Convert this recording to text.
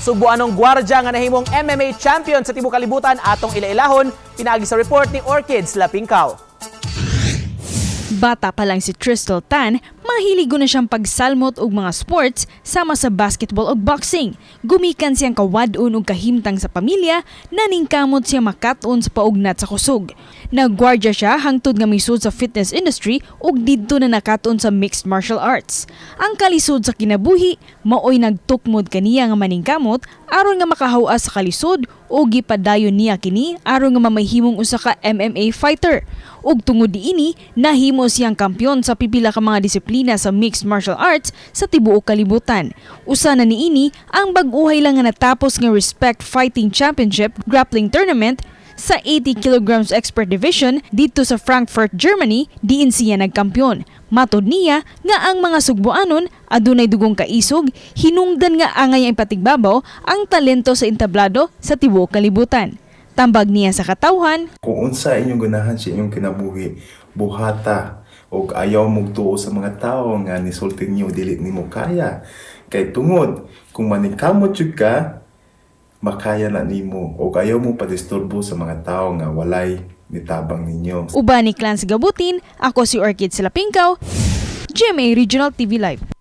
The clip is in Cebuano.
Sugboanong gwardya nga nahimong MMA champion sa tibuok kalibutan, atong ilailahon pinaagi sa report ni Orchids Lapingkaw. Bata pa lang si Tristel Tan, mahilig na siyang pagsalmot og mga sports sama sa basketball ug boxing. Gumikan siyang kawad-on og kahimtang sa pamilya, naningkamot siya makat-on sa paugnat sa kusog. Nagwardya siya hangtod nga misud sa fitness industry ug didto na nakat-on sa mixed martial arts. Ang kalisod sa kinabuhi, maoy nagtukmod kaniya nga maningkamot aron nga makahawas sa kalisod ug gipadayon niya kini aron nga mamahimong usa ka MMA fighter. Ug tungod niini, nahimo siyang kampiyon sa pipila ka mga disiplina sa mixed martial arts sa tibuok kalibutan. Usa na niini ang bag-uhay lang nga natapos nga Respect Fighting Championship Grappling Tournament sa 80 kilograms expert division didto sa Frankfurt, Germany, diin siya nagkampiyon. Matod niya nga ang mga Sugboanon adunay dugong kaisog, hinungdan nga angay ang patigbabaw ang talento sa entablado sa tibuok kalibutan. Tambag niya sa katawhan, Kung unsa inyong ganahan sa inyong kinabuhi, buhata og ayaw mong tuo sa mga tao nga nisulti niyo dili nimo kaya. Kay tungod kung maningkamot jud ka, makaya na nimo og ayaw mo padisturbo sa mga tao nga walay nitabang ninyo. Uban ni Clance Gabutin, ako si Orchid Silapingkaw, GMA Regional TV Live.